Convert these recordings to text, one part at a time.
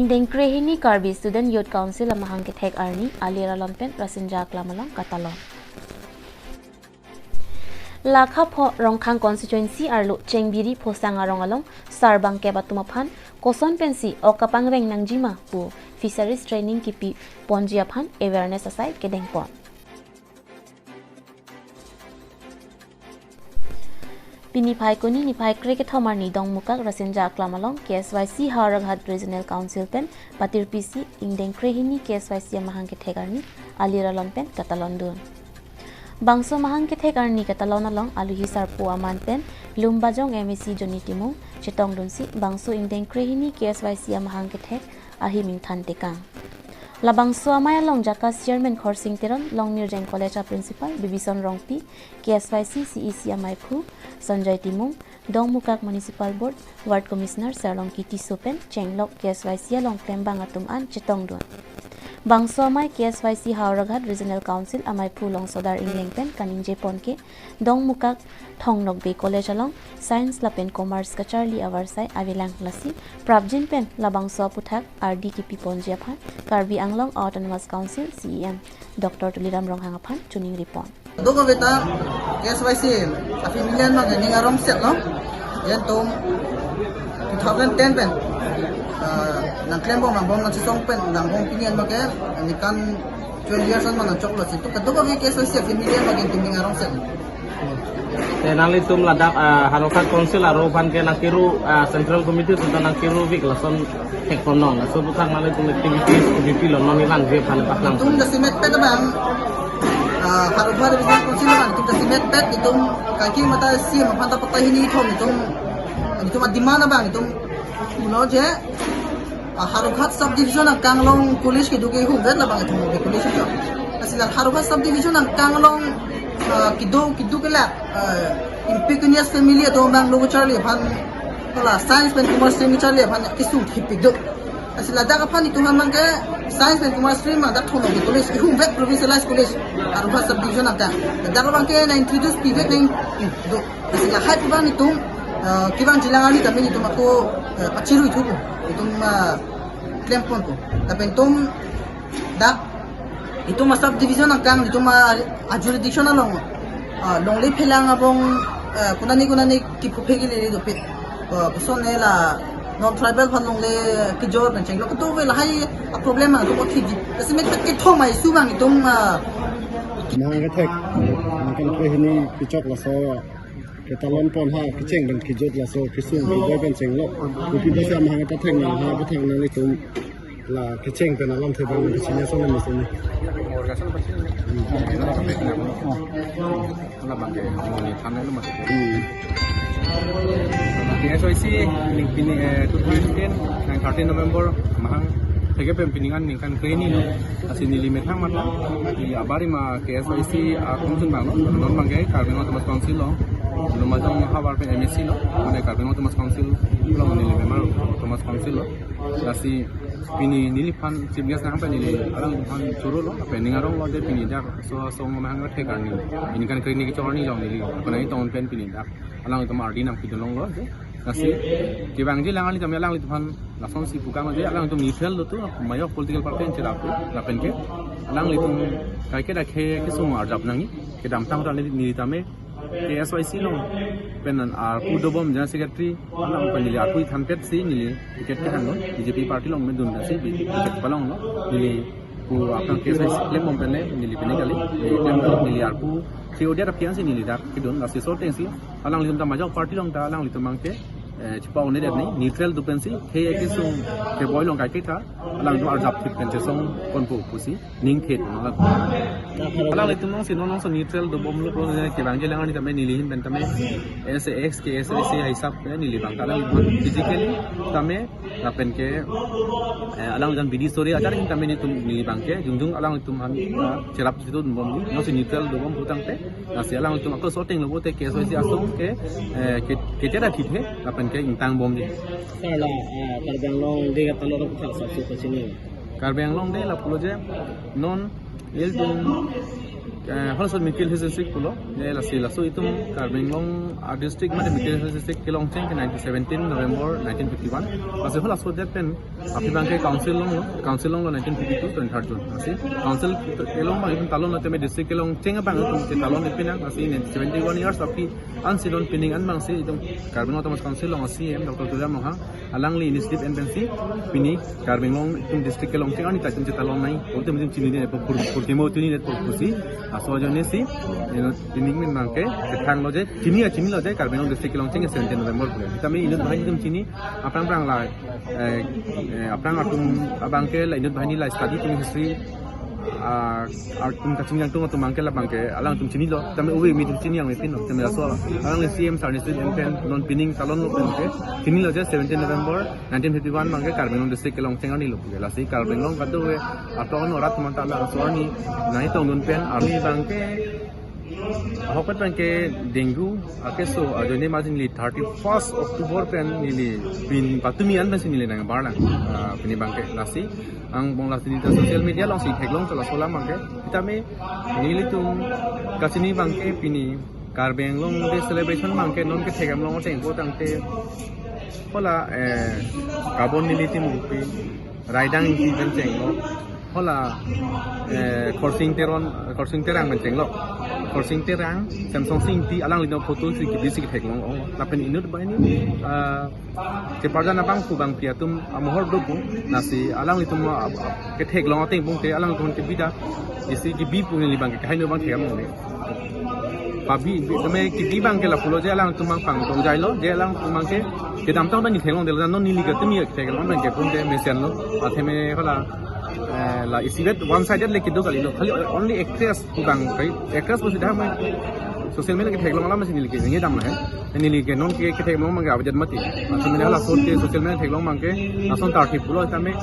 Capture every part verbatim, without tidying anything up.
Dengkrehini Karbi Student Youth Council amahang kethek arni alir alon pen Rasinja Aklam along katalon. Lakha pho Rongkhang constituency arlo Chengbiri Phosang arong along sarbang kep atum aphan koson pensi ok kapangreng nangjima pu Fisheries training kipi ponji aphan awareness asai kedengpon. Pini Phaikuni niphai krekethom arni Dongmukak Rasinja Aklam along K S Y C Howraghat Regional Council pen patirpisi ingdeng krehini K S Y C amahang kethek arni alir alon pen katalon dun. Bangso amahang kethek arni katalon along aluhi sarpo aman pen Lumbajong M A C Johnny Timung chetong dunsi bangso ingdeng krehini K S Y C amahang kethek ahim ingthan tekang. Labangso amei along Jakas Chairman Khorsing Teron, Longmirjeng College a Principal Bibison Rongpi, K S Y C C E C amaiphu Sanjoy Timung, Dongmukak Municipal Board Ward Commissioner Serlongki Tisso pen chenglok K S Y C along klembang atum an chetong dun. Bangso amei K S Y C Howraghat Regional Council amaiphu Longsodar Ingleng pen kaningje pon ke Dongmukak Thong Nokbe College along Science lapen Commerce kacharli avarsai avelang, lasi prapjin pen labangso aputhak ardi kipi ponji aphan Karbi Anglong Autonomous Council C E M Doctor Tuliram Ronghang aphan choningri pon. Doko beta K S Y C aphi milian mang ning arong set lo. Yen tum two thousand ten pen, ah, nangklembom nangbom nangchesong pen nangbom pini an make ningkan twelve years an mang nangchoklo si. Tu kadoko beta K S Y C aphi milian mang tum ning arong set. Te nanglitum ladak, ah, Howraghat Council aro aphan ke nangkiru, ah, Central Committee atum ta nangkiru vik lason thek ponong. Laso aputhak nanglitum activities kipi lo non event je aphan patnang. Tum jasemet pet abang, ah, Howraghat Regional Council abang, tum jasemet pet, itum kaike mata C M aphan ta patta hini thom, itum, itum a-demand abang, itum pulo je, ah, Howraghat subdivision angkang along college kedo ke ihum vet labang ithum ke college kedo. Lasi la Howraghat subdivision angkang along, ah, kedo, kedo ke la, ah, impecunious family atum abang lo charli aphan, la science pen commerce stream charli aphan kesung thipik do. Lasi ladak aphan itum abang ke science pen commerce stream ladak Thong Nokbe college ihum vet provincialized college Howraghat subdivision angkang. Ladak abang ke nang introduce pi vet nang do. Lasi lahai pu abang itum, eh, kevangji alang arni tame itum ako, eh, pachiru ithu ko. Itum, eh, klem pon ko. Lapen itum dak itum a-subdivision angkang itum a, a-jurisdiction along, eh, longle phelang abong, eh, konane konane kipuphe kele dopik. Eh, kosonne la non-tribal aphan longle kejor pen chenglok kedo ave lahai a-problem atum othiji. Jasemet pet kethom a-issue abang itum, eh, Amahang kethek, ningkan krehini kechok laso ketalon pon ha, kecheng pen kejut laso kesung keboi pen chenglok. Kopi basa amahang kethek nang ha, kethek nanglitum la kecheng pen alamthe abang kecheng asong le masini. Hmm. K S Y C ning pini, eh, two thousand ten, nang thirteen November amahang theke pen pini an ningkan krehini lo. Lasi neli methang mata, neli abari ma K S Y C atum sun abang lo, non abang ke Karbi Anglong Autonomous Council lo, Lumbajong havar pen M A C lo, mane Karbi Anglong Autonomous Council lo, neli member Autonomous Council lo. Lasi pini neliphan chief guest nang pen neli alangphan choro lo, pen ning arong lo de pini dak so so amahang kethek arni. Ningkan krehini kechok arni along neli, pen nangtong pen pini dak alanglitum ardi nangpidun longlo je. Lasi kevangji alang arni tame alanglitum aphan lasonsi pu kang je, alanglitum neutral lo tu, majok political party an cherap tu, lapen ke alanglitum kaike dak ke kesung arjap nangji, kedamtang ta neli, neli tame K S Y C along pen an arpu dobom General Secretary along pen neli arpu thanpet si neli ticket kehang lo, B J P party along medun si ticket palong lo, neli pu aphrang K S Y C klembom pen le neli pine kali, neli klem neli arpu si odia aphi an si neli dak kedun, lasi so ateng si alanglitum ta majok party along ta alanglitum abang ke, eh, chepa-un-edet nangji, neutral do pensi, khei akesung keboi along kaike ta alanglitum arjap thip pen chesong ponpo pusi ning thet alang. Alanglitum nangsi non nangso neutral dobom lo, pro kevangji alang arni tame neli ahin pen tame as a ex K S Y C hisap pen neli abang ta alanglitum physically tame lapen ke, eh, alanglitum bidi sore ajar ahin tame nelitum neli abang ke jongjong alanglitum aphan, ah, cherap situ bom nangsi neutral dobom putangte, lasi alanglitum ako so ateng lo bote K S Y C asong ke, eh, ke, kechera thiphe lapen ke ingtang bomji. Sir la, eh, Karbi Anglong de katalon aputhak sab si pachini. Karbi Anglong de lapulo je non ilitum Eh, halaso Mikir Hills District pulo, eh, lasi laso itum Karbi Anglong a district mate Mikir Hills District kelongcheng ke nineteen seventeen November nineteen fifty-one. Lasi halaso det pen aphi abangke council longlo, council longlo nineteen fifty-two twenty-third June. Lasi council kelong abang itum talon tame district kelongcheng abang itum chetalon ipinang, lasi nineteen seventy-one years aphi ansi non pining an abangsi itum Karbi Anglong Autonomous Council along C E M Doctor Tuliram Ronghang alangli initiative en pensi pini Karbi Anglong itum district kelongcheng arni ta itum chetalon nai. Itum itum chinidet pu pur pur kemo chinidet pu pusi. Laso ajoine si, you know, pining min abangke kethanglo je, chini ya chinilo je Karbi Anglong district kelongcheng seventeen November pu. Tame inut banghini itum chini, aphrang aphrang la, eh, eh, aphrang atum abangke la inut banghini la study tum history, ah, atum kachingthang atum atum abangke la abangke alangtum chinilo, tame ove me itum chini yang me pino, tame laso alangli C E M sir ni student pen non pining talonlo pen ke chinilo je seventeen November nineteen fifty-one abangke Karbi Anglong district kelongcheng arnilo puke. Lasi Karbi Anglong kadokave aton orat mata laso arni nangtongdun pen arni abangke ahokpet abangke dengue akeso ajoine ma neli thirty-first October pen neli pin patumi an pensi neli nangbarlang, ah, pini abangke. Lasi angbong lasi neli ta social media alongsi theklong cholo solam abangke. Tame nelitum kachini abangke pini Karbi Anglong Day celebration abangke non kethek amlong chengpo tangte, hala, eh, Kabon Nili Timungpi, Raidang Ingti pen chenglo, hala, eh, Khorsing Teron, Khorsing Terang pen chenglo. Khorsing Terang, Semsonsing Ingti, alanglitum photo si kebisi ketheklong, oh, lapen inut banghini, ah, cheparjan abangphu bangpi atum amohor dopo, lasi alanglitum, ah, ketheklong ateng pute alangtum kebi ta, isi kebi pu neli abangke kaheno abang thek amlong le. Pabi, bi, tame kebi abangke lapulo je alangtum abang pang tong jailo, je alangtum abangke kedamtang abang theklong detlo, non neli katumi theklong abangke pute mesenlo, atheme hala, eh, la isivet one sided le kedo kalilo, khali only actress pu abang kai, actress pu sida mai social media ketheklong alam si neli ke nge dam la he. Neli ke non ke ketheklong abangke abajet mati. Laso mene halaso ke social media theklong abangke lason tartip pulo tame.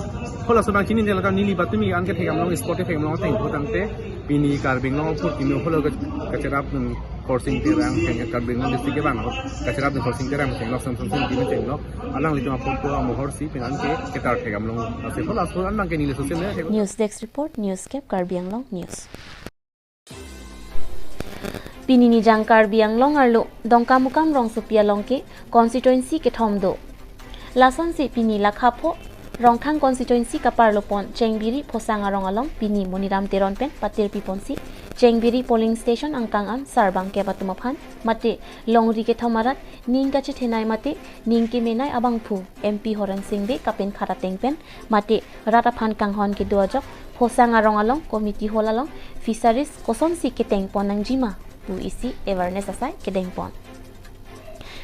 Halaso abang chini nela ta neli patumi an kethek amlong spot kethek amlong ateng pu tangte pini Karbi Anglong apor kimi holo ke kacherapdun Khorsing Terang, kenya Karbi Anglong district ke bang kacherapdun Khorsing Terang chenglo, Semsonsing Ingti chenglo, alanglitum apor pu amohor si pini an ke ketar thek amlong. Lasi halaso an abangke neli social media thek. News Desk Report, News Cap, Karbi Anglong News. Pini Nijang Karbi Anglong arlo Dongkamukam rongsopi along ke constituency kethom do. Lasonsi pini lakha pho Rongkhang constituency kaparlo pon Chengbiri Phosang arong along pini Moniram Teron pen patirpi ponsi Chengbiri polling station angkang an sarbangkep atum aphan mate longri kethom arat ning kachethenei mate ning kemenei abangphu M P Horensing Bey kapenkhat ateng pen mate rat aphan kanghon kedo ajok Phosang arong along committee hall along fisheries kosonsi keteng pon nangjima pu isi awareness asai kedeng pon.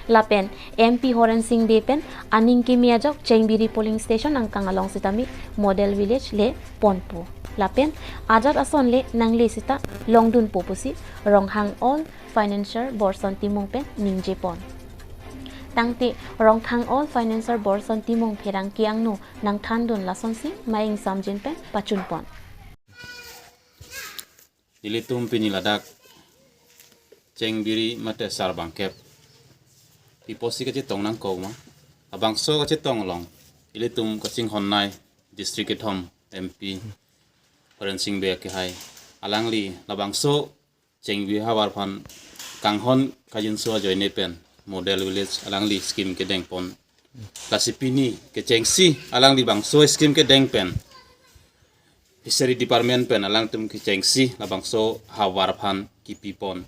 Lapen M P Horensing Bey pen aning keme ajok Chengbiri polling station angkang along sitame model village le ponpo. Lapen ajat ason le nangle sita longdunpo pusi Ronghang All Financier Borson Timung pen ningje pon. Tangte Rongkhang All Financier Borson Timung pherangke angno nangthandun lasonsi maing samjin pen pachun pon. Ilitum pini ladak Chengbiri mate sarbangkep pi apotsi kachetong nangkok ma? Labangso kachetong along ilitum kachinghonnei district kethom M P Horensing Bey akehai, alangli labangso Chengbiri havar aphan kanghon kajinso ajoine pen model village alangli scheme kedeng pon. Lasi pini kechengsi alangli bangso scheme kedeng pen Fishery Department pen alangtum kechengsi labangso havar aphan kipi pon,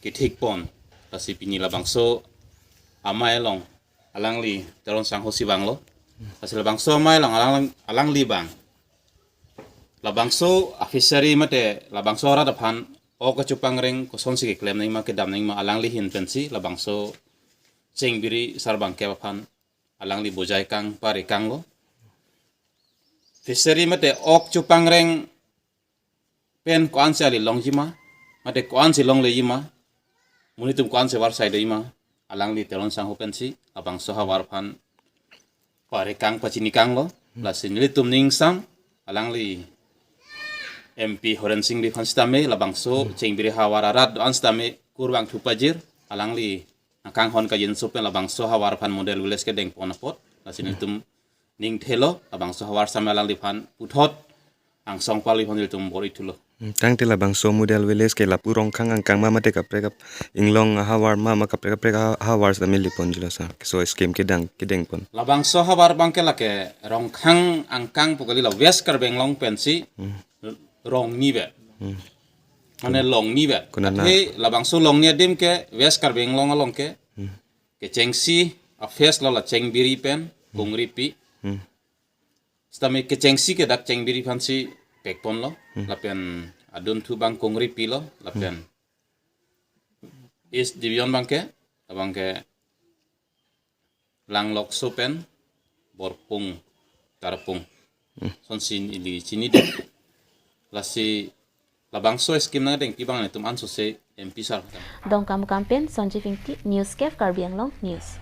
kethik pon. Lasi pini labangso amei along alangli Teron Sangho si vanglo. Lasi labangso amei along alang, alangli vang labangso a fishery mate labangso arat aphan ok kachopangreng kosonsi keklem nangma kedam nangma alangli ahin pensi labangso Chengbiri sarbangkep aphan alangli bojai kang pare kanglo. Fishery mate ok chopangreng pen ko-ansi ali longjima mate ko-ansi longlejima, monit atum ko-ansi varsai dojima, alangli Teron Sangho pensi labangso havar aphan pare kang pachini kanglo. Lasi nelitum ning sam alangli M P Horensing Bey aphan sitame labangso Chengbiri havar arat do-an sitame kurvangthu pajir, alangli kanghon kajinso pen labangso havar aphan model village kedeng pon apot. Lasi nelitum ning thelo labangso havar sitame alangliphan puthot angsong pali aphan ilitum bor-i thulo. Hmm, tangte labangso model village ke lapu Rongkhang angkang ma mate kaprek ap inglong ahavar ma ma kaprek kaprek aha- ahavar seta meli ponjilo sir. So scheme kedang kedeng pon. Labangso ahavar abangke lake Rongkhang angkang pu kali, la West Karbi Anglong pensi Rongni vet. Mane Longni vet. Konat na- Athe labangso Longni adim ke West Karbi Anglong along ke kechengsi a-phase lo la Chengbiri pen Kongripi. Hmm. Sitame kechengsi ke dak Chengbiri aphansi pekponlo. Lapen adunthu abang Kongripi lo, lapen East Division abangke, abangke Langlokso pen Borpung, Tarapung. Sonsi ili chinidun. Lasi labangso scheme nangdengpi abang netum ansose M P sir. Dongkamukam pen Sanjeev Ingti, News Caf Karbi Anglong News.